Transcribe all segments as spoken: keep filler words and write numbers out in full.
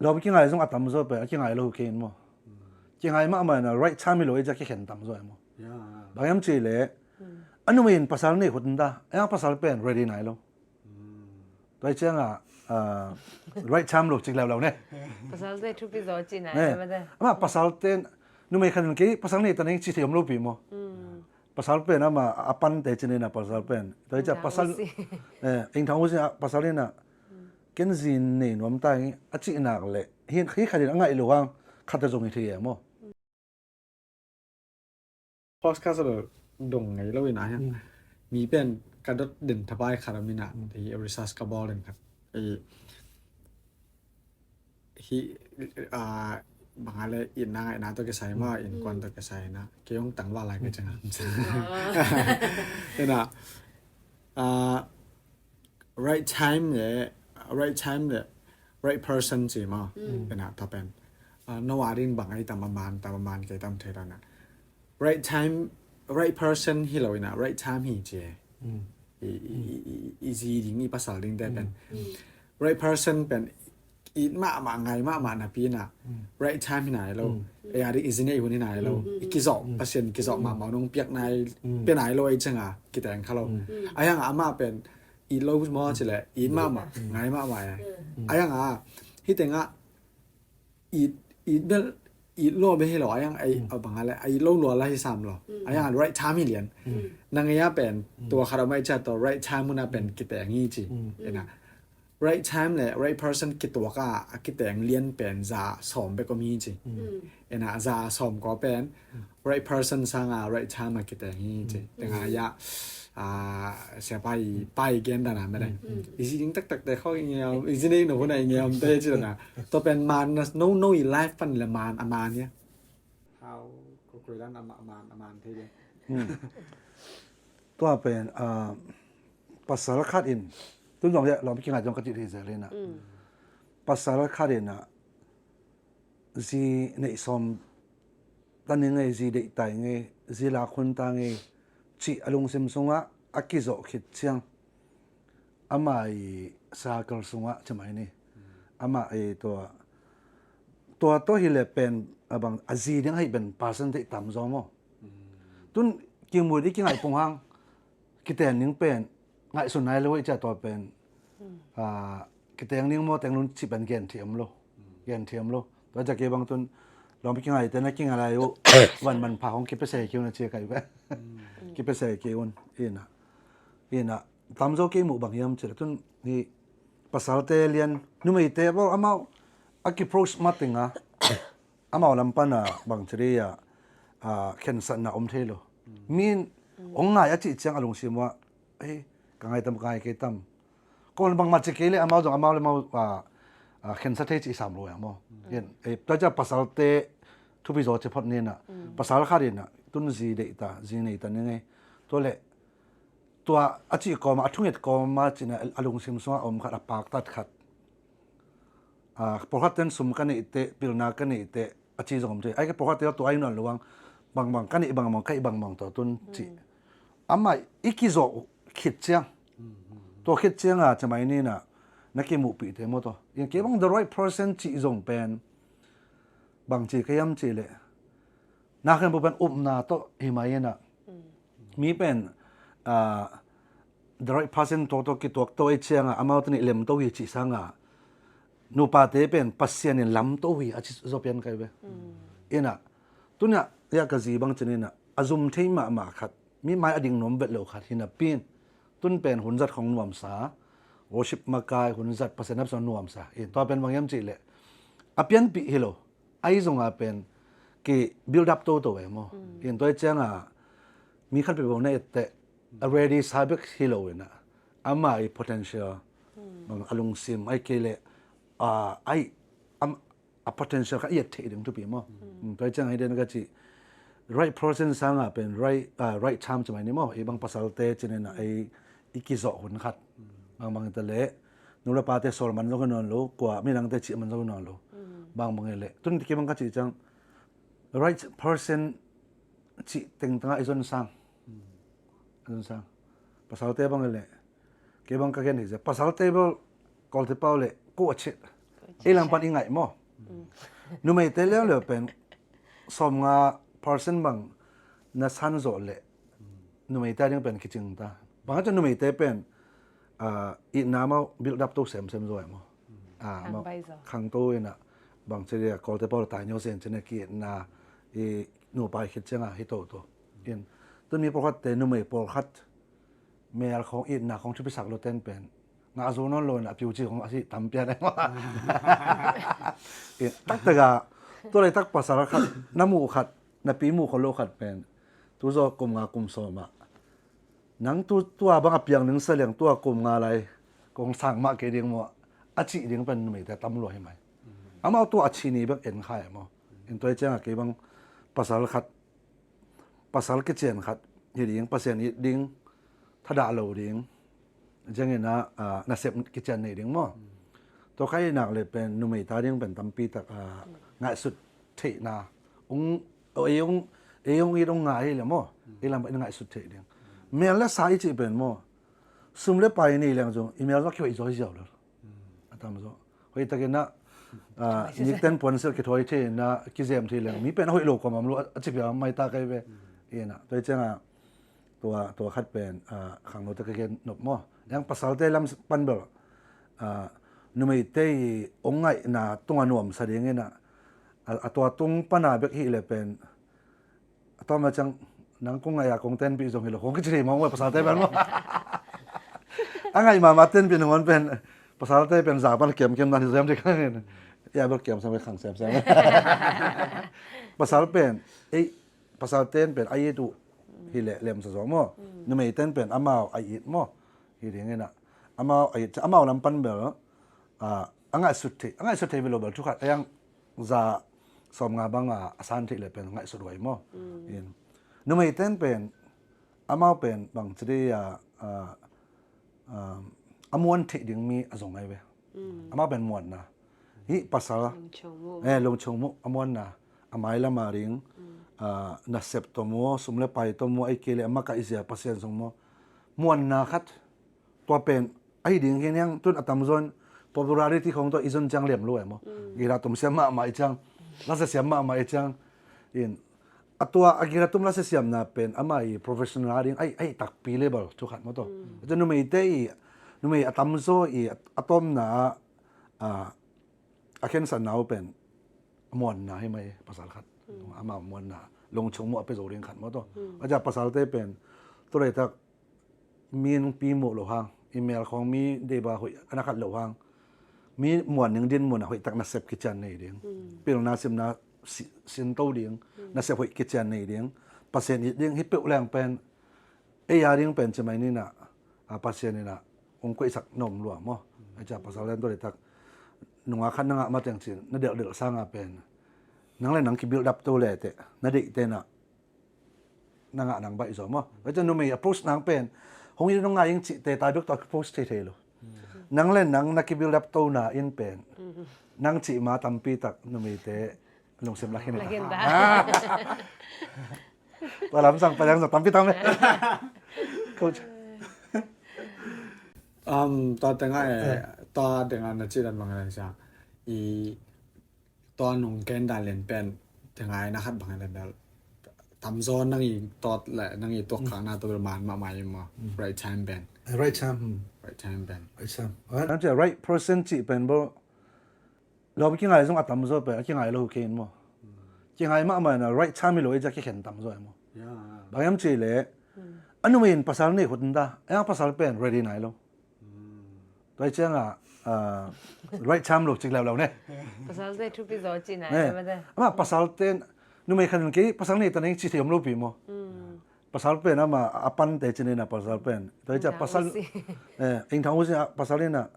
Lawm kingai zong a tamzaw pen a kingai lo kei in maw. Kingai mahmah in a right time hi lo ei ciah kikhen tamzaw e maw. Bang hiam cihleh a numei in pasal nei khut in ta, a pasal pen ready nai lo. Tua hi ciangah right time lo cik leuleu ne. Pasalte thupi zaw cih nai. Amah pasalte numei khat in kei pasal nei ta ning ci thei om lo pi maw. Pasal pen amah a pante cin ina pasal pen. Tua hi ciah pasal, eh, Ing Thang Hu Sin ah pasal ina ken zi nei nuam ta hi a cih nak leh hi khat in a ngaih lo hang khat a zong hi thei e maw. Podcast lo dong ngei lo ina hiang mi pen ka dot den thapai khat a mina hi research ka bawl den khat. Hi, ah, bang a le itna ngaihna tawh kisai maw, innkuan tawh kisai na kei hong tangval lai ka ciang a. Ina, ah, right time le right time le right person ci maw. Ina tua pen, ah, no a ding bang a i tam a man, tam a man kei tam thei lo na. Right time, right person hi lo ina right time hi ci. I zi ding i pasal ding te pen right person pen it mahmah ngai mahmah napi ina right time hi nai lo. Ei a ding i zi neih hun hi nai lo. I kizawh, Pasian kizawh mahmah nong piak nai, pia nai lo ei cianga kiteng kha lo. A hianga amah pen it lo maw cileh it mahmah ngai mahmah e. A hianga hi tengah it, it bel it lua bel hi lo, a hiang a bang a le a it lo lua la hi sam lo. A hiang right time hi lian. Na ngei a pen tua khat a mai cia tua right time hun a pen kiteng hi ci. Ina right time le right person kituak a a kiteng lian pen za sawm bek om hi ci. Ina za sawm ko pen right person sanga right time a kiteng hi ci. Tenga ya, ah, siapa i pai gen dana mene. I zi ding taktak te khawng i ngiam, i zi nei no huna i ngiam te ci dana. Tua pen man na no no i life pan le man a man ya. How ko koi dan a man a man te ya. Tua pen, ah, pasal khat in tun zong ya lawm kingai zong ka ti thei zel ina. Pasal khat ina zi neih sawm ta ning ei, zi deih ta ing ei, zi lak hun ta ing ei cih a lungsim sungah a kizawh khit ciang ama i circle sungah ci mai ni. Ama i tua, tua tawh hi le pen a bang a zi ding a hi pen percentage tam zaw maw. Tun kimut i kingaih pung hang kiten ning pen ngaihsun nai lo i cia tua pen, ah, kiteng ning maw teng lun cih pen gen thiam lo. Gen thiam lo. Tua cia kei bang tun lawm kingai te na kingai lai uh van manpha hong kipia sei kei un a cia kai ve. Kipia sei kei un. Ina, ina tamzaw kei muh bang hiam cih le tun hi pasalte lian numeite bawl amau a kiproach matinga amau lam pana bang ciri a, ah, khensatna om thei lo. Min ong ngai a cih ciang a lungsim uh ah, ei, ka ngai tam, ka ngai kei tam. Ko bangmah ci kei le amau zong amau le amau, ah, ah, khensa thei cih sam lo a maw. Tua cia pasalte thupi zaw ci phot nina. Pasal khat ina tun zi deih ta, zi nei ta ni ngei. Tua le tua a cih kawma, a thunget kawma cina a lungsim sungah a om khat, a paktat khat. Ah, pawlkhat ten sum ka neih teh, pilna ka neih teh a ci zong om teh. Ai ka pawlkhat te tua ai nuan luang bangbang ka neih bangbang ka ih bangbang tua tun cih. Amah i kizawh khit ciang tua khit cianga camai nina na kimuhpih te maw tua. Kei bang the right person cih zong pen bang ci ka hiam cih leh na khen pen upna tawh hi mai ina mi pen, ah, the right person tawh tawh kituak tawh ei cianga amau tani lemto hi cih sanga nupate pen Pasian in lamto hi a ci zaw pian kai ve. Ina tunia ya ka zi bang cin ina a zum thei mahmah khat mi mai a ding nuam vet lo khat hi napi in tun pen hunzat khong nuamsa, worship makai hunzat Pasian napsa nuamsa. In tua pen bang hiam cih leh a pianpih hi lo. Ai zonga pen ki build up toto e maw. In tua i cianga mi khat peuhpeuh na etteh a ready sa bek hi lo ina ama i potential bang a lungsim ai kei le, ah, ai am, a potential kha i et theih ding thupi maw. Tua i cianga hi den ka ci right person sanga pen right, ah, right time ci mai ni maw. I bang pasalte cin ina ei i kizawh hun khat. Bangbang i ta leh nu le pate sawl man zong hi nawn lo, kua midangte cih man zong hi nawn lo. Bangbang i leh tun ti kei bang ka cih ciang right person cih tengtengah i zon sang. I zon sang. Pasalte bang i leh kei bang ka gen hi zia pasalte bel kawlte pau leh ko a cih Ei lam pan i ngaih maw? Numeite leuleu pen sawmnga percent bang na san zawh leh numeite a ding pen kicing ta. Bang hang cun numeite pen itna maw build up to semsem zaw e maw? Khangto inah bang ci dia Kawlte pawl tainio sen cin a ki-itna i nupa i khit cianga hi toto in. Tun mi pawlkhatte numei pawlkhat mel khawng itna khawng thupisak lo ten pen ngah zo nawn lo in a piuci khawng a si tampian e maw? Taktak a tu laitak pasal khat na muh khat na pi muh khol lo khat pen tu zaw kum nga kum sawm ah nang tu tua bang a piang ding sa liang tua kum nga lai kong sang mah kei ding maw a cih ding pen numeite tam lua hi mai. Amau tua a ci ni bek en kha e maw? In tua i ciangah kei bang pasal khat pasal kician khat hi ding, Pasian it ding, thadah lo ding, ciangin ah nasep kician nei ding maw? Tua kha i nak le pen numei ta ding pen tampi tak ngaihsut theihna ung ei ung ei ung it ung ngai le maw? Ei lam in ngaihsut theih ding. Mel le sa i cih pen maw? Sum le pai nei leng zong i mel zong kihoih zaw hi ziau lo. A tam zaw hoih takin ah nikten puansilh kithawi thei inah kizem thei leng mi pen a hoih lo kua mam lo a cipia maita kai ve. Inah tua i ciangah tua tua khat pen khangnote ka gen nop maw? Yang pasalte lam pan bel numeite i ong ngaihna tunga nuamsa ding inah a tua tung pana bek hih le pen a tawm a ciang nang kong ngaih a kong tenpih zong hi lo kong kici thei mawngmawng pasalte pen maw? A ngaih mahmah tenpih nangawn pen pasalte pen za pan kiamkiam dan hi zem ding kangin ia bel kiam sam khang semsem. Pasal pen ei pasal ten pen a it uh hi leh lemsa zaw maw? Numei ten pen amau a it maw? Hi ding inah amau a it amau lam pan bel a ngaihsut theih a ngaihsut theih ve lo bel thu khat a yang za sawm nga banga a san theih le pen ngaihsut huai maw? Numei ten pen amau pen bang ci dei a a muan theih ding mi a zong ngai ve. Amau pen muanna hih pasal lungchung muh a muanna a mailam a ding nasep tawh maw sum le pai tawh maw ei kei le a makaih zia Pasian zong maw muanna khat tua pen ahi ding hi niang tun a tamzawn popularity khawng tawh i zon ciang liam lo e maw? Gila tum siam mahmah i ciang lasa siam mahmah i ciang in a tua a gila tum lasa siamna pen ama i professional a ding ahi takpi level thu khat maw tawh. Tua numeite i numei a tamzaw i a tawmna ah a khensatna uh pen muanna hi mai pasal khat. Ama muanna lungchung muh a pia zo ding khat maw tawh. A cia pasalte pen tu laitak mi nungpi muh lo hang i mel khawng mi deiba hoih a na khat lo hang mi muan ning din muanah hoih tak nasep kician nei ding. Pilna simna sinto ding nasep hoih kician nei ding Pasian it ding hi peuh leng pen ei a ding pen cimai ninah a Pasian inah ung kuaisak na om lua maw? A cia pasal len tu laitak nunga khat na ngah mateng cin na delhdelh sanga pen nang le nang kibuild up to le teh na deih tenah na ngah nang baih zaw maw? Tua ciang numei approach nang pen hong in hong ngai ing cihte tai bek tua approach thei thei lo. Nang le nang na kibuild up to na in pen nang cih ma tampi tak numeite lungsim lak hin ta. Tua lam sang paliang zong tampi tam e. Coach. Um, tua tengah e, tua tengah na cih dan bang e lang siang. I tua nung ken dan len pen tengah e na khat bang e len bel tamzaw nang i tot le nang i tuak khak na tua bel man mahmah i maw? Right time pen. Right time. Right time pen. Right time. Nang cih right person cih pen bel lawm kingai zong a tamzaw pen a kingai lo kei in maw? Kingai mahmah in a right time hi lo i cia kikhen tamzaw e maw? Bang hiam cih leh a numei in pasal nei khut in ta a pasal pen ready nai lo. Tua i ciangah right time lo cik leuleu ne. Pasalte thupi zaw cih nai lo mate. Amah pasalte numei khat in kei pasal nei ta nei cih thei om lo pi maw? Pasal pen ama a pante cin ina pasal pen tua i cia pasal. Ingthang usi a pasal ina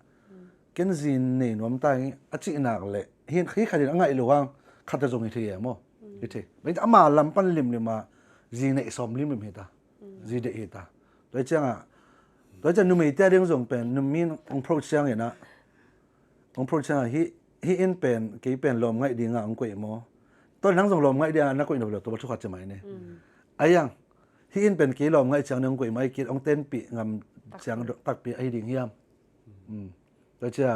ken zin nei nuam ta hi a cih nak leh hi khat in a ngaih lo hang khat a zong hi thei e maw? Hi thei. Ama lam pan limlim a zi neih sawm limlim hi ta. Zi deih hi ta. Tua i ciangah tua i ciang numeite a ding zong pen numi hong approach ciang inah hong approach ciangah hih in pen kei pen lawm ngaih dingah hong koih maw? Tua nang zong lawm ngaih dingah na koih nop lo tua bel thu khat ci mai ne. A yang hih in pen kei lawm ngaih ciang ne hong koih mai kit hong tenpih ngam ciang takpi ahi ding hiam? Tua cia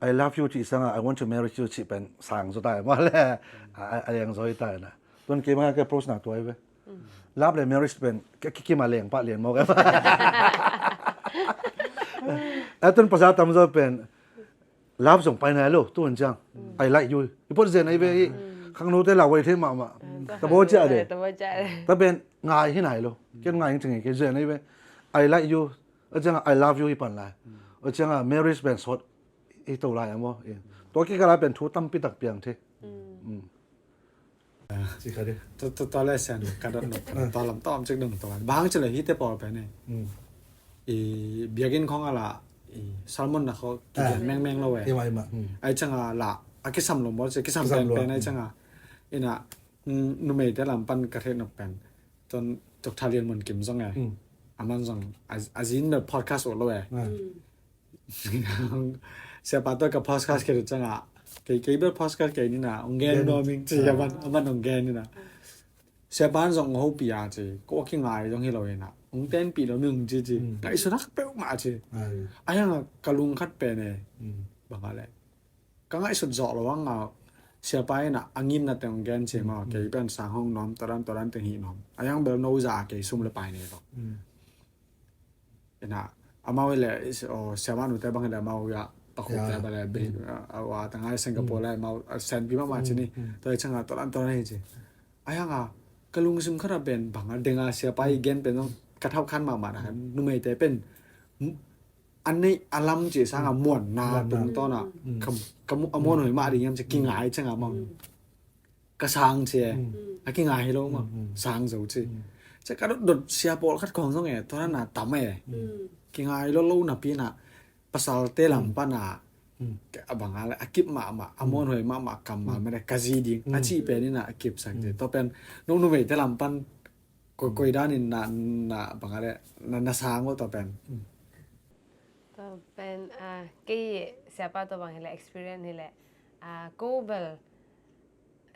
I love you cih sanga I want to marry you cih pen sang zaw ta e maw le. A, a, a leng zaw hi ta e na. Tun kei mah ka approach na tua hi ve. Love le marriage pen ka kikim a leng pah lian maw ka. A tun pasal tam zaw pen love zong pai nai lo tu hun ciang. I like you. I pot zen ai ve hi. Khangnote lau vai thei mahmah. Tabo ciah de. Tabo ciah de. Ta pen ngai hi nai lo. Ken ngai hi cing hi kei zen ai ve. I like you. A ciang I love you hi pan lai. A ciang a marriage pen sawt hi to lai a maw. Tua kikal a pen thu tampi tak piang thei. Ci kha ding. Tua, tua, tua le sian ka dot nop. Tua lam tawm cik dong tua. Bang ci le hi te pawl pen e. I biakinn khong a la i sermon na kho kigen mengmeng lo e. Ima, ima. Ai chang a la a kisam lo maw ci kisam pen pen ai chang a. Ina numei te lam pan ka thei nop pen. Ton Doctor Lian Mun Kim zong e. Aman zong a, a zin bel podcast ol lo e. Siapa tua ka podcast kei cang a kei kei bel podcast kei ni na ong gen nuam ing ci aman aman ong gen ni na. Siapa zong ong hopih a ci ko a kingai zong hi lo hi na ong tenpih lo mi ong ci ci ngaihsut hak peuhmah ci. A hiang a ka lung khat pen e bang a le ka ngaihsut zawh lo ang a siapa in a a ngimna teng ong gen ci maw kei pen sang hong nuam tadan tadan teng hi nuam a hiang bel no za a kei sum le pai nei lo. Ina amau ile siama nute bang ile amau ya pakhup le bale be awa tanga Singapore le amau senpi mama cini. Tua i changa tolan tolan hi ci a hianga ka lungsim khara ben banga denga siapa i gen pen zong ka thau khan mama na numei te pen anei alam ci sanga muan na tung tona ka mu amuan hoi ma ding yam ci kingai changa mau ka sang ci e a kingai hi lo ma sang zo ci ci ka dot dot sia pawl khat khong zong e tua na tam e kingai lo lo na pi na pasal te lam pana a banga le a kip ma ma a mon hoi ma ma kam ma me ka zi ding a ci pen ina a kip sang ci to pen nung numei te lam pan ko koi dan in na na banga le na na sang lo to pen. To pen a kei siapa to bang hi le experience hi le a ko bel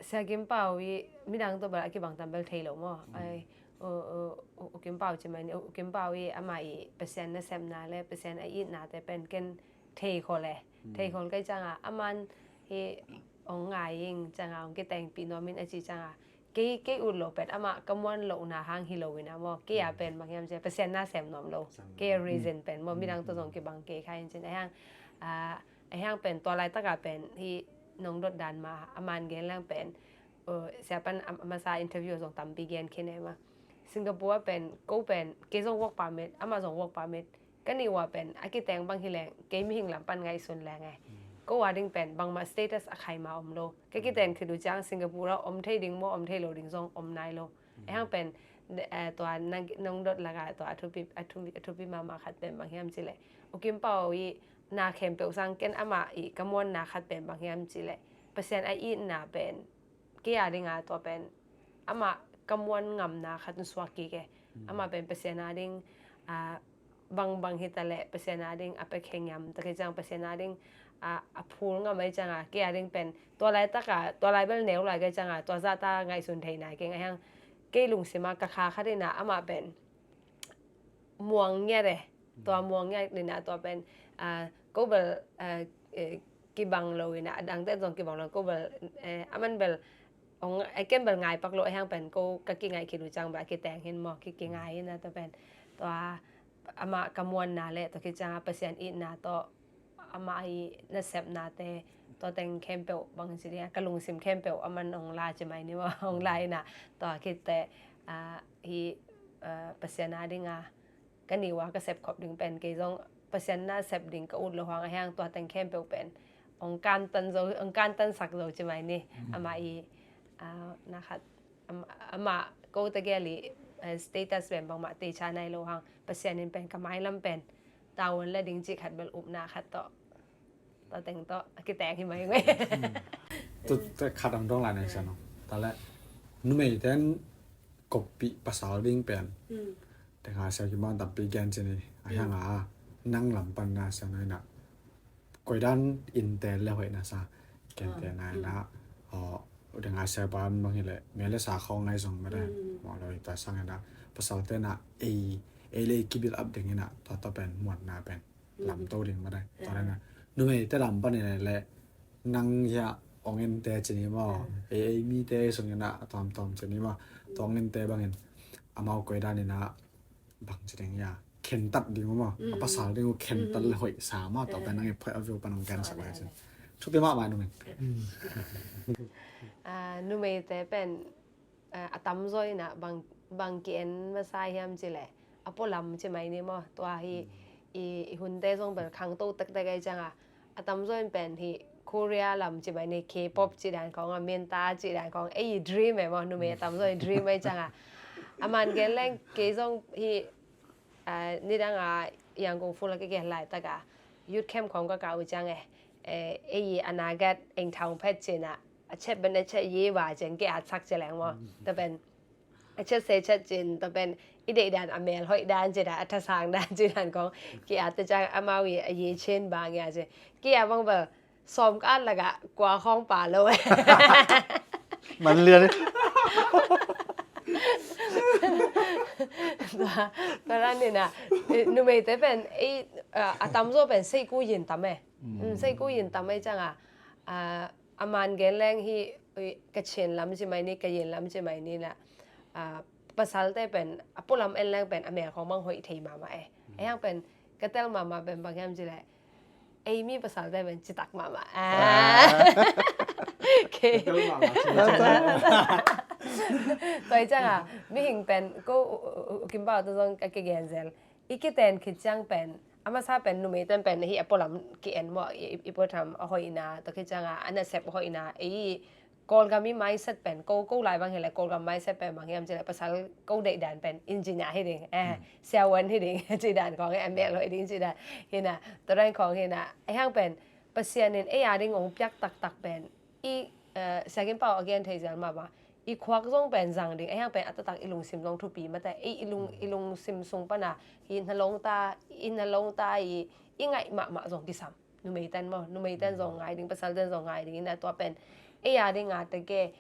Sia Kim Pau i midang tawh bel a kibang tam bel thei lo maw? Ai, u, u, u, u Kim Pau ci mai ni, u Kim Pau i ama i Pasian nasepna le Pasian a itna te pen ken thei khol e. Thei khol kai cianga aman hi ong ngai ing cianga ong kitengpih nuam in a ci cianga kei kei ut lo pen ama ka muan lohna hang hi lo in a maw? Kei a pen bang hiam cia Pasian nasem nuam lo. Kei a reason pen maw midang tawh zong kibang kei kha in cin a hiang a a hiang pen tua laitaka pen hi nong dot dan ma a man gen lang pen siapan a masa interview zong tampi gen khin e ma Singapore pen ko pen kei zong work permit ama zong work permit ka nih ua pen a kiteng bang hi leng kei mihing lam pan ngaihsun leng e ko a ding pen bangmah status a khai ma om lo ka kiteng khit uh ciang Singapore a om thei ding maw om thei lo ding zong om nai lo. Ahiang pen tua nong dot laka tua a thupi a thupi a thupi mama khat pen bang hiam cileh u Kim Pau i na khempeuh sang ken amah i ka muanna khat pen bang hiam cileh Pasian a itna pen kei a dinga tua pen amah ka muan ngamna khat suak kik e. Amah pen Pasian a ding a bangbang hita leh Pasian a ding a pia khengiam ta kei ciang Pasian a ding a phul ngam ai cianga kei a ding pen tua lai taka tua lai bel neu lai kei cianga tua zata ngaihsun thei nai keng a hiang kei lungsima ka kha khat ina amah pen muang ngiat e. Tua muang ngiat ina tua pen ko bel kibang lo ina a dangte zong kibang lo ko bel aman bel ong ken bel ngai pak lo a hiang pen ko ka kingai khit uh ciang bel a kiteng hin maw ki kingai ina tua pen tua amah ka muanna le tua khit cianga Pasian itna tawh amah i nasepnate tua teng khempeuh bang ci dinga ka lungsim khempeuh aman ong la ci mai ni maw ong la ina tua khitte hi Pasian a dinga ka niwa ka sep khop ding pen kei zong Pasian na sep ding ka ut lo huang a hiang tua teng khempeuh pen ong kantan zo ong kantan sak zo ci mai ni amah i na khat amah ko tegel i status pen bangmah teicha nai lo hang Pasian in pen ka mailam pen tavuan la ding cih khat bel upna khat tawh tua teng tawh a kiteng hi mai ngei. Tu te khat ang dong lai nai sian ong tale numei ten koppih pasal ding pen tenga sia kimang tampi gen cini a hianga nang lam pan na sia nai na koidan innte le hoih na sa kente nai na aw denga sia pa bang hile me le sa khong ngai zong mada maw lo ita sang ina pasal te na ei ei le kibil up ding ina tua tua pen muan na pen lam to ding mada tua na Numei te lam panin le nang hia ong ente cini maw? Ei, ei mite sungin a tawmtawm cini maw? Tua ong ente bangin amau koi danin a bang ci ding hia? Khentat ding uh maw? A pasal ding uh khentat le hoih sa maw? Tua pen nang i phoih a view pan ong gensak le cin. Thupi mahmah numei. Numei te pen a tamzaw in a bang, bang ki-en masa hiam ci le a pualam ci mai ni maw? Tua hi i, i hunte zong bel khangto tektek ei ciang a, a tamzaw in pen hi Korea lam ci mai ni, K-pop ci dan khong a, menta ci dan khong ei i dream ei maw? Numei a tamzaw i dream ei ciang a, a man gen leng kei zong hi nidang a Yangon fu la ka gen laitak a youth camp khong ka kau ciang e, ei i anagat eng thawng phet cin a a chet ben a chet ye ba cen ki at sak ce leng maw? Ta ben a chet se chet cin, ta ben i deih dan a mel hoih dan ci dan a thasang dan ci dan kong ki at ta ciang amau i a ye chin bang ya ci ki a bang bel sawm ka at lak a kua khong pa lo. Man lian. Tua ran ni na numei te pen ei a tamzaw pen sei ku yin tam e. Sei ku yin tam e ciang a a man gen leng hi ka Chin lam ci mai ni, ka yin lam ci mai ni na, pasalte pen a pualam en leng pen a mel khong mang hoih thei mahmah e. A hiang pen ka tel mahmah pen bang hiam ci le ei mi pasalte pen citak mahmah. Tua i ciang a mihing pen ko kimbau tu zong ka kigen zel i kiten khit ciang pen a masa pen numei ten pen hi a pualam ki-en maw, i puatham a hoihna, tua khit ciang a a nasep a hoihna, ei Kawlgam i mindset pen ko, ko lai bang hi le Kawlgam mindset pen bang hiam ci le pasal ko deih dan pen engineer hi ding, siavuan hi ding ci dan khong, a mel hoih ding ci dan hi na, tua dan khong hi na, a hiang pen Pasian in ei a ding ong piak taktak pen i Sia Kim Pau a gen thei zel mahmah. I khuak zong pen zang ding a hiang pen a taktak i lungsim zong thupi mate, ei i lung, i lungsim sung pana hi na long ta, i na long ta i, i ngaih mahmah zong kisam. Numei ten maw, numei ten zong ngai ding, pasal ten zong ngai ding ina tua pen ei a ding a teke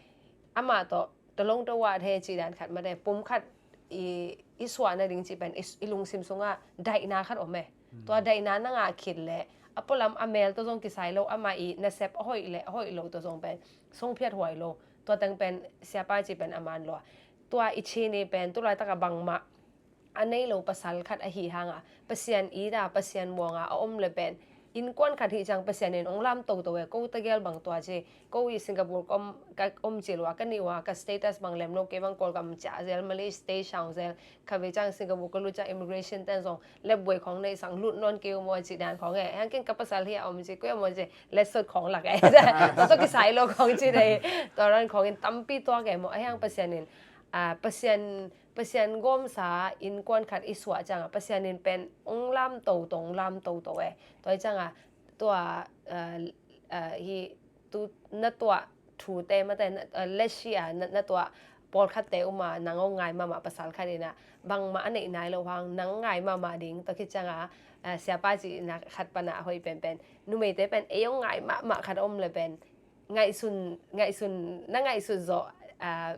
amah tawh tolong tawat he ci dan khat mate, pum khat i, i suah nading ci pen i, i lungsim sungah daihna khat om e. Tua daihna na ngah khit le a pualam a mel tawh zong kisai lo, amah i nasep a hoih le a hoih lo tawh zong pen sungphiat huai lo. Tua teng pen siapa ci pen a man lo a, tua i chin i pen tulaitak a bangmah a nei lo pasal khat ahi hanga Pasian ita, Pasian muanga a om le pen innkuan khat hi ciang Pasian in ong lam toto e. Ko tegel bang tua ci, ko i Singapore ka om, ka om ci lua, ka nih ua ka status bang lem lo, kei bang Kawlgam cia zel, Malaysia station zel, kha ve ciang Singapore ka lut ciang immigration ten zong lepbuai khong nei sang lut nawn kei uh maw ci dan khong e. Hang keng ka pasal hi a om ci, ko e maw ci, letsot khong lak e. Tua tawh kisai lo khong ci dei. Tua ran khong in tampi tuak e maw, a hiang Pasian in, a, Pasian Pasian gawmsa innkuan khat i suah cianga Pasian in pen ong lam toto, ong lam toto e. Tua hi cianga tua hi tu na tuah thute mate, leshi a na tuah pawlkhatte uma nang ong ngai mahmah pasal khat ina bangmah a neih nai lo hang nang ngai mahmah ding. Tua khit cianga siapa cihna khat pana a hoih penpen numeite pen ei ong ngai mahmah khat om le pen ngaihsun, ngaihsun, na ngaihsun zawh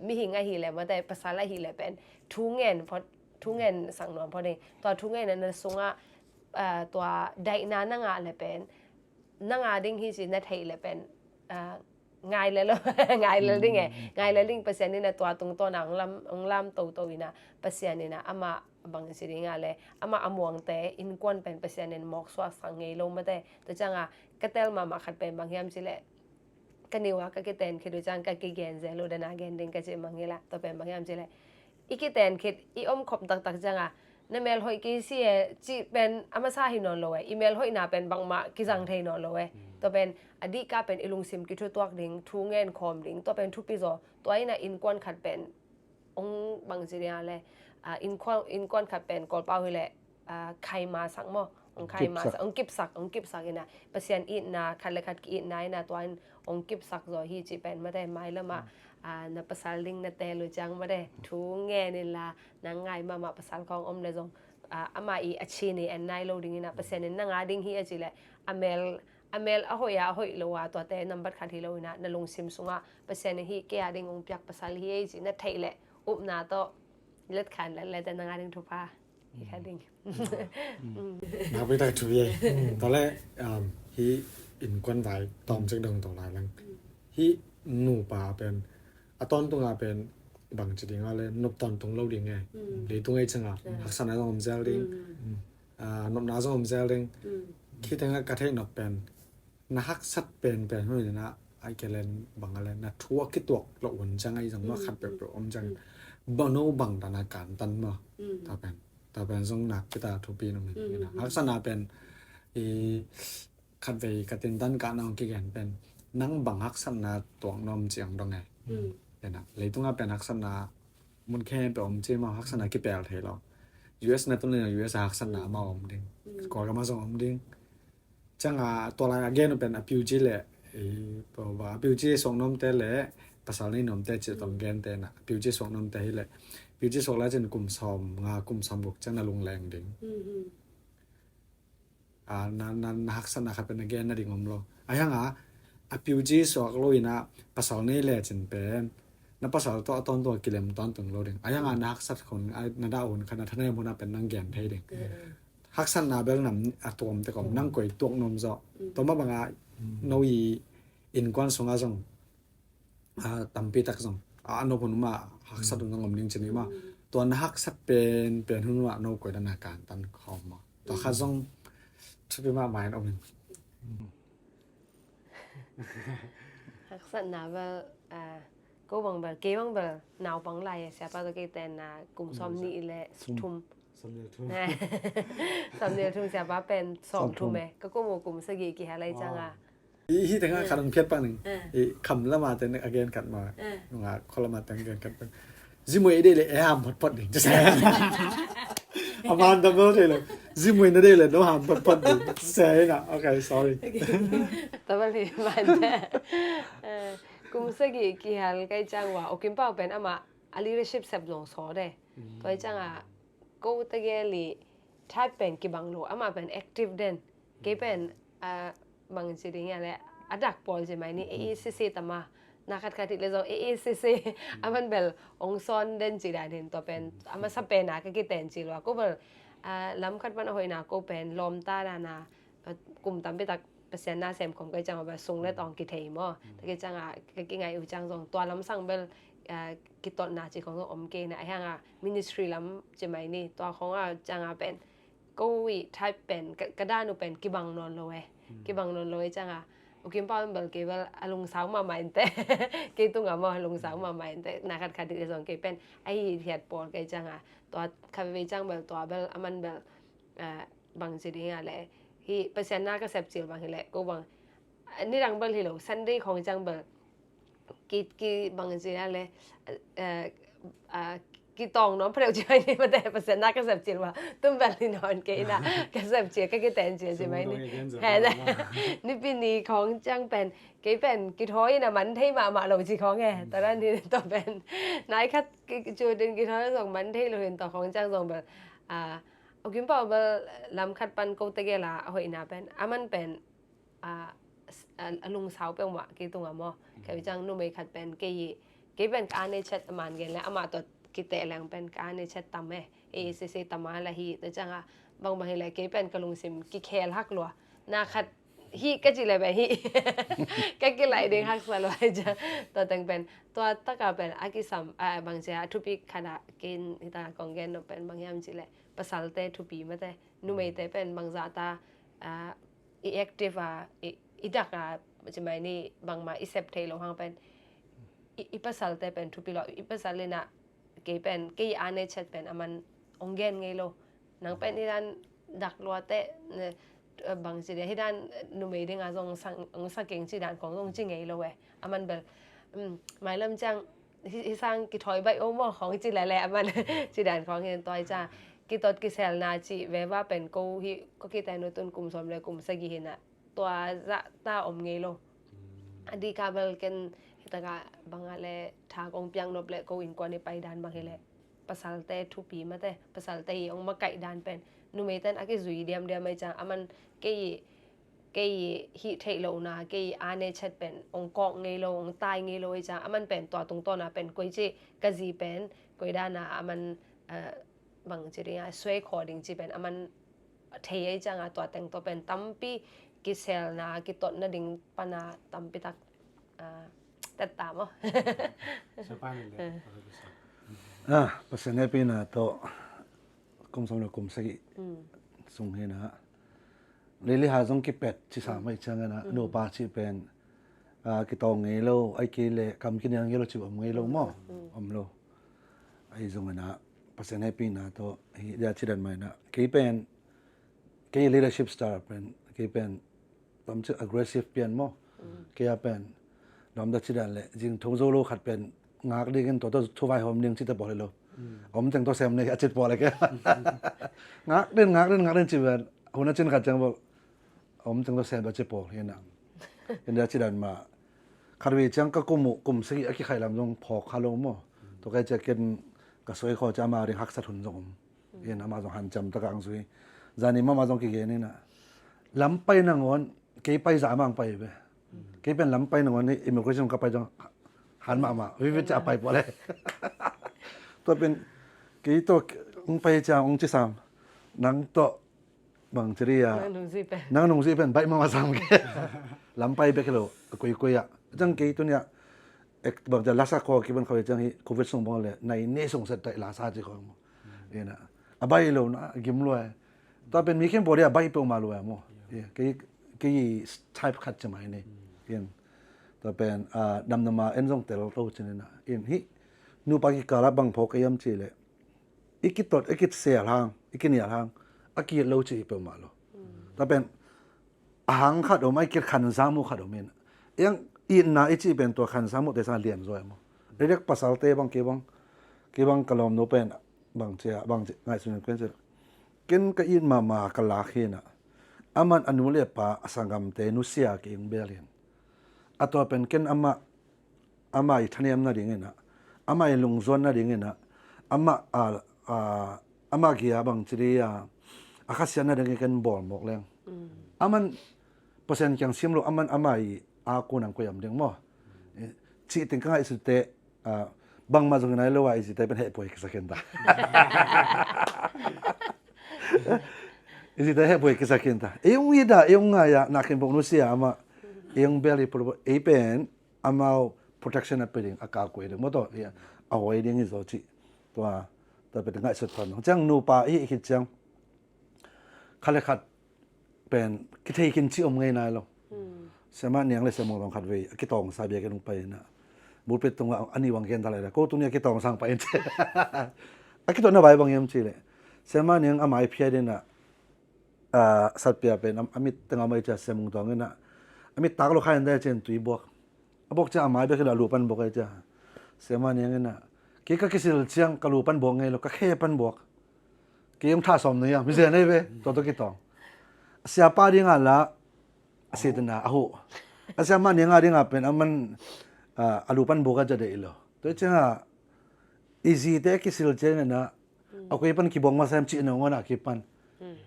mihing ahih leh mate pasal ahih leh pen thu ngen phot, thu ngen sak nuam phot ding. Tua thu ngen na sungah tua daihna na ngah leh pen na ngah ding hi ci na theih leh pen ngai lel lo, ngai lel ding e, ngai lel ding. Pasian ina tua tungtawn a ong lam, ong lam toto ina Pasian ina ama bang ci ding a le ama a muangte innkuan pen Pasian in mawk suaksak ngei lo mate. Tua cianga ka tel mahmah khat pen bang hiam ci leh ka niua ka kiten khit uh ciang ka kigen zel uh dana gen ding ka cih mangngilh a, tua pen bang hiam cih leh i kiten khit i om khop taktak cianga na mel hoih kei si e cih pen a masa hi nawn lo e. I mel hoihna pen bangmah kizang thei nawn lo e. Tua pen a dihka pen i lungsim kithutuak ding, thu ngen khawm ding, tua pen thupi zaw. Tua ina innkuan khat pen ong bang ci dia le innkuan, innkuan khat pen Kawlpau hi leh khaima sak maw, ong khaima sak, ong kipsak, ong kipsak ina Pasian itna khat le khat ki itna ina tua in ong kipsak zaw hi cih pen mate. Mailama na pasal ding na tel uh ciang mate thu ngen inla nang ngai mahmah pasal khawng om le zong ama i a chin i en nai lo ding ina Pasian in na ngah ding hi a cih leh a mel a mel a hoih a, a hoih lo a tuate nambat khat hi lo ina na lungsim sungah Pasian in hih kei a ding ong piak pasal hi ei cih na theih leh upna tawh letkhan letlete na ngah ding thupha. Hi kha ding. Nakpi tak thu hi. Tua leh, um, hih innkuan vai tawm cek dong to lai lang. Hih nupa pen a tawntung a pen bang ci ding a leh nop tawntung lo ding e. Leitung ei ciang a haksatna zong om zel ding. Ah, nopna zong om zel ding. Khiteng a ka theih nop pen na haksat penpen hun in a, ai ke len bang a len na thu a kituak loh hun ciang a i zong maw khat peuhpeuh om ciang. Bang no bang dan a kantan maw. Tua pen, tua pen zong nakpi tak thupi nuam hi. Haksatna pen i khatvei ka tindan ka nong kigen pen nang bang haksatna tuak nuam ciang dong e. Pen a, leitung a pen haksatna mun khempeuh om ci maw, haksatna kipel thei lo. U S na tun le U S a haksatna amau om ding. Kawlgam a zong om ding. Ciang a tua lai a gen uh pen a piu ci le, eh, tua a piu ci suak nuamte le pasal nei nuamte ci tawm gente na, a piu ci suak nuamte hi le, piu ci suak lai cin kum sawm nga kum sawm guk ciang na lungleng ding. A, na, na, na haksatna khat pen na gen na ding om lo. A hiang a, a piu ci suak lo in a pasal nei le cin pen na pasal tawh a tawntung a kilem tawntung lo ding. A hiang a na haksat hun, a, na dah hun khat na thanem hun a pen nang gen thei ding. Haksatna bel nam a tuam te kom nang koi tuak nuam zaw. Tua mah bang a no i innkuan sung a zong, a, tampi tak zong a, a nop hun mah haksat hun zong om ding ci ni mah. Tua na haksat penpen hun mah no koi dan a kantan khawm mah. Tua khat zong thupi mahmah in om in. Haksatna bel, a, ko bang bel, kei bang bel naupang lai e, siapa tawh kei tenna kum sawm nih le thum. Sawm nih le thum. Sawm nih le thum, siapa pen sawm thum e. Ka kum uh kum sagih kihel lai ciang a. I, hih tengah khat hong phiat pak ning. I, kham lama teng a gen khat ma. Nunga kho lama teng a gen khat pak. Zimuai i deih le e ham photphot ding. A man double thei lo. Zimuai na deih le no ham photphot ding. Sei na. Okay, sorry. Double thei man. Eh, kum sagih kihel kai ciang ua, U Kim Pau pen ama a leadership sep zong saw de. Tua ciang a, ko tegel i type pen kibang lo, ama pen active den. Kei pen, a, bang ci ding a le, a dak pawl ci mai ni, A A C C tama, na khat khat hi le zong A A C C, a man bel ong sawn den ci dan hin, tua pen, a masa pen a ka kiten ci lua, ko bel, a, lam khat pan a hoihna ko pen, lawmta dan a, a, kum tampi tak Pasian na sem khawm kai ciang a bel sung le tawng kithei maw. Tua kai ciang a, ka kingai uh ciang zong, tua lamsang bel, a, kitotna ci khawng zong om kei na, a hiang a, ministry lam ci mai ni, tua khawng a ciang a pen, ko i type pen, ka, ka dan uh pen kibang nawn lo e. Kibang nawn lo e ciang a, U Kim Pau bel kei bel a lungsau mahmah in te. Kei tung a maw a lungsau mahmah in te. Na khat khat hi le zong kei pen a hi hiat pawl kei ciang a. Tua khat vei ciang bel tua bel a man bel, a, bang ci ding a le. Hi Pasian na ka sep cil bang hi le ko bang. Nidang bel hi lo, Sunday khawng ciang bel. Ki, ki bang ci a le, eh, ah, kitawng nuam pha deuh ci mai ni mate, Pasian na ka sep cil ua, tun bel ni nawn kei na, ka sep cil, ka kiten cil ci mai ni. Nipi ni khawng ciang pen, kei pen, kithawi na man thei mahmah lo ci khawng e, tua dan ni tua pen. Nai khat, ki, cu din kithawi zong man thei lo hin tua khawng ciang zong bel. Ah, U Kim Pau bel lam khat pan ko tegel a, a hoihna pen, a man pen, a, a, a lungsau peuhmah kei tungah maw. Kei ciang numei khat pen kei, kei pen ka ane chet a man gen le amah tawh kiteh leng pen ka ane chet tam e. A A C C tam a la hi, tua ciangah bangbang hi le kei pen ka lungsim kikhel hak lua. Na khat hi ka cih le pen hi. Ka kilaih ding haksa lua hi ciang. Tua teng pen, tua taka pen a kisam, a, bang cia a thupi khat ah ken hita kong gen nop pen bang hiam cih le pasalte thupi mate. Numeite pen bangzah ta, a, i active a, i, i dak a, ci mai ni bangmah i sep thei lo hang pen, i, i pasalte pen thupi lo, i pasal in a, kei pen, kei a ne chet pen a man ong gen ngei lo. Nang pen i dan dak lua te, ne, bang ci dia, hi dan numei ding a zong sang, ong sa keng ci dan kong zong ci ngei lo e. A man bel, um, mailam ciang, hi, hi sang kithawi baih o maw khawng ci lele a man ci dan khawng hi tua hi ca. Kitot kiselna ci veva pen ko hi ko kitenu tun kum sawm le kum sagih hi na tua zah ta om ngei lo. A dika bel ken hi taka banga le tha kong piang nop le ko innkuan i pai dan bang hi le pasalte thupi mate, pasalte hi ong makaih dan pen numeiten a kizui diamdiam ai ca a man kei kei hih theih lohna, kei a ne chet pen ong kawk ngei lo, ong tai ngei lo i ca, a man pen tua tungtawna pen koi ci ka zi pen koi dana a man, eh, bang ci ding a, suai khawh ding ci pen a man thei ei ciang a, tua teng tawh pen tampi kiselna, kitotna ding pana tampi tak, ah, tetta maw. Siapa ni le. Ah, Pasian hehpihna tawh kum sawm le kum sagih sung hi na. Lili ha zong kipet ci sa mai ciang a na, nupa ci pen, ah, kitawng ngei lo, ai kei le kam kinial ngei lo ci om ngei lo maw. Om lo. Ai zong a na, Pasian hehpihna tawh hi dia ci dan mai na. Kei pen, kei leadership style pen, kei pen tam ci aggressive pian maw. Kei a pen, lawm da ci dan le, zing thong zo lo khat pen ngak ding in, tua tawh thu vaihawm ding ci ta pawl hi lo. Om teng tawh sem nei a cit pawl le kei. Ngak den, ngak den, ngak den ci pen, hun a cin khat ciang pawl om teng tawh sem a cit pawl hi na. Ken dia ci dan ma, khat vei ciang ka kum uh, kum sagih a kikhai lam zong phawk kha lo maw. Tua kai cia ken ka suai khawh cia ama ding haksat hun zong om. In ama zong hanciam taka ang zui. Zani mama zong kigen in a, lam pai nangawn, kei pai zah amang pai ve. Kei pen lam pai nangawn hi, immigration ka pai zong han mahmah, vivi cia pai pua le. Tua pen, kei tawh ong pai cia ong ci sam, nang tawh bang ci ri a, nang nungzui pen, nang nungzui pen baih mahmah sam ke. Lam pai bek hi lo, a kuikui ah. Ciang kei tuni ah, ek bang cia lasa khaw kibang khaw ciang hi, covid sung bang le, nai ne sung set tai lasa ci khaw maw. Ina, a bai lo na, a gim lua. Tua pen mi khempeuh dia bai peuhmah lua maw. Kei, kei type khat ci mai ni. Tua pen, ah, damdam a en zong tel to ci ni na. In hi, nupa kikal ah bang phawk ka hiam ci le, i kitot, i kisel hang, i kinial hang, a ki-it lo ci hi peuhmah lo. Tua pen, a hang khat om, a i kikhansa mu khat om in. Eng itna i cih pen tua khansa mu te sang lian zaw e maw. Direct pasalte bang kei bang, kei bang ka lawmnu pen bang cia, bang cia, ngaihsun in ken cia. Ken ka it mahmah ka lak hi na. Aman a nu le pa a sanggamte nusia kei ong bel in. A tua pen ken amah ama i thanem nadingin ah, ama i lungzuan nadingin ah, ama, a, a, ama kia bang ci di a, a khasiat nadingin ken bawl mawk leng. Aman Pasian kiang sim lo, aman ama i a kun ang koiam ding maw. Eh, cih teng ka ngaihsut teh, a, bangmah zong nai lo a i cih teh pen hehpuai kisa khin ta. I cih teh hehpuai kisa khin ta. Ei ung i da, ei ung ngai a, na khin bok nusia ama, ei ung bel i pulpul, ei pen, amau protection a pe ding, a kakuai ding maw tawh, a hoi ding hi zaw cih. Tua, tua pe ding ngaihsut thon. Ciang nupa i hih khit ciang, khat le khat pen kithei khin cih om ngei nai lo. Siamah Niang le Siamah Mung zong khat vei a kitawngsa bia kei nung pai in ah, pulpit tungah a ni bang gen ta lai la, ko tuni a kitawngsa ang pai in ci. A kituahna vai bang hiam cih leh, Siamah Niang a mai phiat in ah, a, satpia pen a, a mit tengah mai cia Siamah Mung tawng in ah, a mit tak lo kha in dai cin tui buak. A bok cia a mai bek hi lo a lu pan buak ai cia. Siamah Niang in ah, kei ka kisil ciang ka lu pan buak ngei lo, ka khe pan buak. Kei ong thah sawm na hiam, mi zia nei ve, tua tua kitawng. A siapa ding a la, a sit na, a huh. A Siamah Niang a ding a pen, aman, a, a lu pan buak a cia deih lo. Tua ciang a, i zite a kisil ciang in ah, a koi pan kibawng masa hiam cih nangawn a kipan.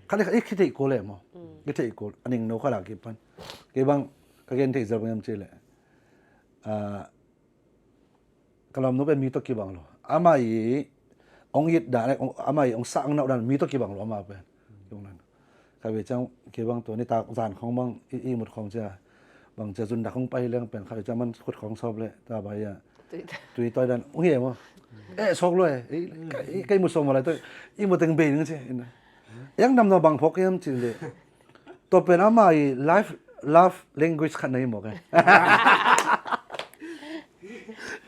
Khat le khat i kitheih kul e maw. Kitheih kul, a ning no khat a kipan. Kei bang, ka gen theih zel bang hiam cih leh. A, ka lawmnu pen mi tawh kibang lo. Ama i ong it dan, ama i ong sang nau dan mi tawh kibang lo ama pen. Kibang dan. Khat vei ciang kei bang tua nitak zan khawng bang i, i mut khawng cia. Bang cia zun dak khawng pai leng pen khat vei ciang man khut khawng sawp le ta bai a. Tui tawi dan ung hi e maw. Eh, sawk lo e. I, i, kei mut sawm maw lai tawi. I mut teng bei ning ci. Eng damdawi bang phawk hiam cih leh. Tua pen ama i life, love language khat na hi mawk e.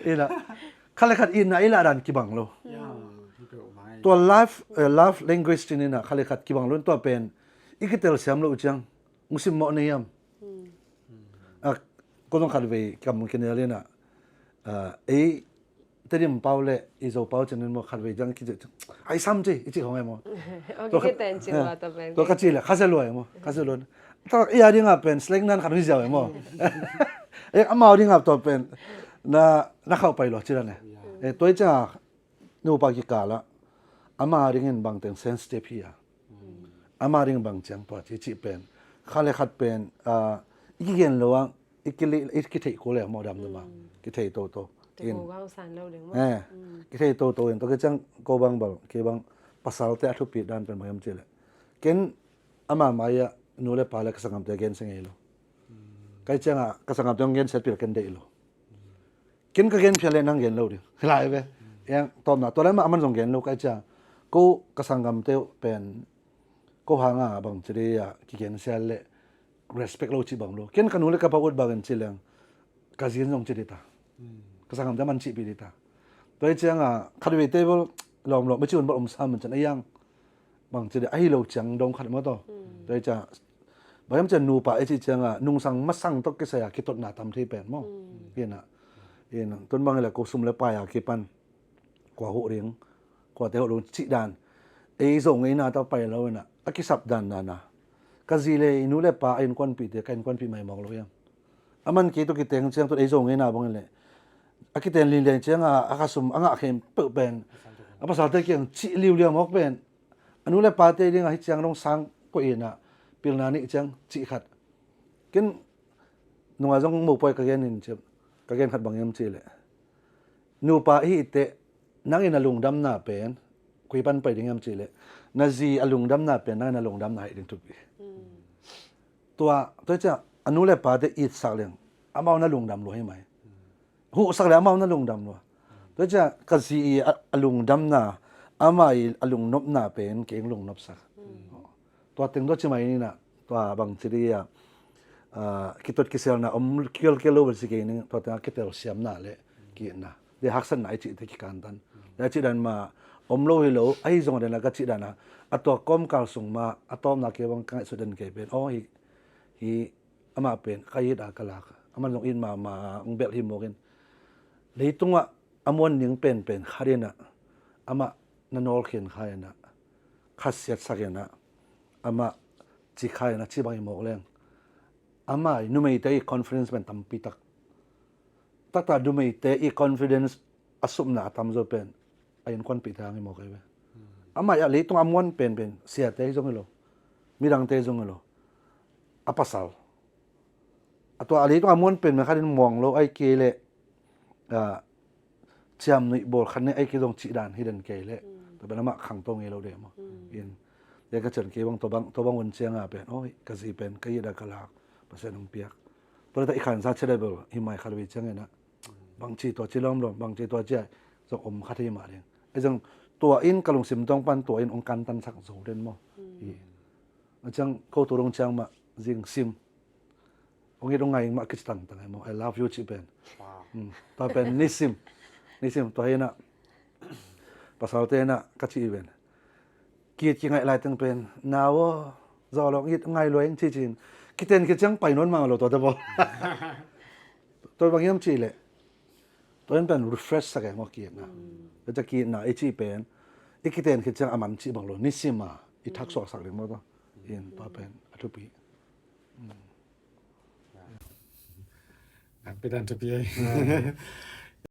Ina, khat le khat itna i lah dan kibang lo. Tua life, eh, love language ci ni na khat le khat kibang lo. Tua pen i kitel siam lo uh ciang, ung sim mawh na hiam. A, ko zong khat vei kam kinial in ah, a, ei Tedim pau le i Zo pau cin in maw khat vei ciang kici, ai sam ci, i ci khong e maw. Tua ka ci le, kha se lua e maw, kha se lua. Tua i a ding a pen, slang nan khat hi ziau e maw. E, amau ding a tua pen, na, na khauh pai lua ci dan e. E, tua i ciang a, nupa kikal ah, ama dingin bang teng sensitive hi a. Ama ding bang ciang tua ci cih pen. Khat le khat pen, a, i kigen lo ang, i kili, i kitheih kul e maw damdam a. Kithei toto. In. Kithei toto in. Tua kei ciang ko bang bal, kei bang pasalte a thupi dan pen bang hiam cih leh, ken ama mai-ah nu le pa le ka sanggamte gensia ngei lo. Ka hih ciangah ka sanggamte hong gensia pil ken deih lo. Ken ka gen phial leh nang gen lo ding hi lai ve. Eng tawpna tua lai mah a man zong gen lo ka hih ciang, ko ka sanggamte uh pen ko hanga bang ci dih a kigensia leh respect lo cih bang lo. Ken ka nu le ka pa ut bangin ci leng ka zin zong ci dih ta. Ka sanggamte man cihpih dih ta. Tua hih ciangah khat vei table lawmlawm a ci un bal om sam man cian a yang bang ci dih ahi lo ciang dong khat maw taw. Tua hih ciangah bang hiam cian nupa i cih ciangah nungsang masang tawh kisai a kitotna tam thei pen maw. Hinah in tun bang hileh ko sum le pai a kipan kua huh ding, kuate huh ding cih dan ei zo ngeina tawh pai lo inah a kisap dan dana ka zi le i nu le pa a innkuanpihte ka innkuanpih mai mawk lo hiam? A man kei tawh kiteng ciang tun ei zo ngeina bang hileh a kiten linlian cianga a ka sum a ngah khempeuh pen a pasalte kiang cih liuliau mawk pen a nu le pate dingah hih ciang dong sang koih inah pilna nih ciang cih khat. Ken nungah zong mopawi ka gen in ciam, ka gen khat bang hiam cih leh, nupa i hih teh nangin a lungdamna pen koi pan pai ding hiam cih leh, na zi a lungdamna pen nangin a lungdamna hi ding thupi. Tua tua ciah a nu le pate itsak leng amau na lungdam lua hi mai. Huhsak le amau na lungdam lua. Tua ciah ka zi i a, a lungdamna, amah i a lungnopna pen kei lungnopsak. Tua teng tua ci mai ninah tua bang ci dih a, a, kitot kiselna om kiolkiol lo bel si kei ning tua tengah kitelsiamna le kihna le haksatna i cihte kikantan. Le a cih dan mah om lo hi lo ahi zong a dena ka cih dana a tua kawmkal sung mah a tawpna kei bang ka ngaihsut den kei pen aw hi, hi amah pen ka it a ka lak. Amah zong it mahmah a hong belh hi mawkin leitungah a muan ning penpen khat inah amah na nawlkhin kha inah khasiatsak inah amah ci kha inah ci bang hi mawk leng amah i numeite i confidence pen tampi tak taktak numeite i confidence a supna a tamzaw pen a innkuanpihte hang hi mawk ahi ve. Amah i a leitung a muan penpen siate hi zong hi lo, midangte hi zong hi lo, a pasal a tua a leitung a muan penpen khatin muang lo ai kei leh ciamnuih bawl khat ne ai kei zong cih dan hi den kei leh tua pen amah khangto ngei lo deh maw. In le ka cian kei bang tua bang tua bang un cianga pen aw ka zi pen ka it a ka lak Pasian hong piak. Tua leta i khansa cedabel hi mai khat vei cianginah bangci tua ci lawmlawm bangci tua cia zong om kha thei mah ding. Ei zong tua in ka lungsim tawng pan tua in hong kantansak zo den maw. A ciang ko tu dong ciang mah zing sim hong it hong ngai mah kici tangtang ei maw. I love you cih pen tua pen nisim nisim tua hinah pasalte inah ka cih pen ki-it kingaih laiteng pen nau aw zawlawng it ngai luai ing cihcin kiten khit ciang pai nawn mah lo tuate bawl. Tua bang hiam cih leh tua in pen refresh sak e maw ki-itna. Tua cia ki-itna i cih pen i kiten khit ciang a man cih bang lo nisima i thaksuaksak ding maw tua. In tua pen a thupi. Pidan thupi ei.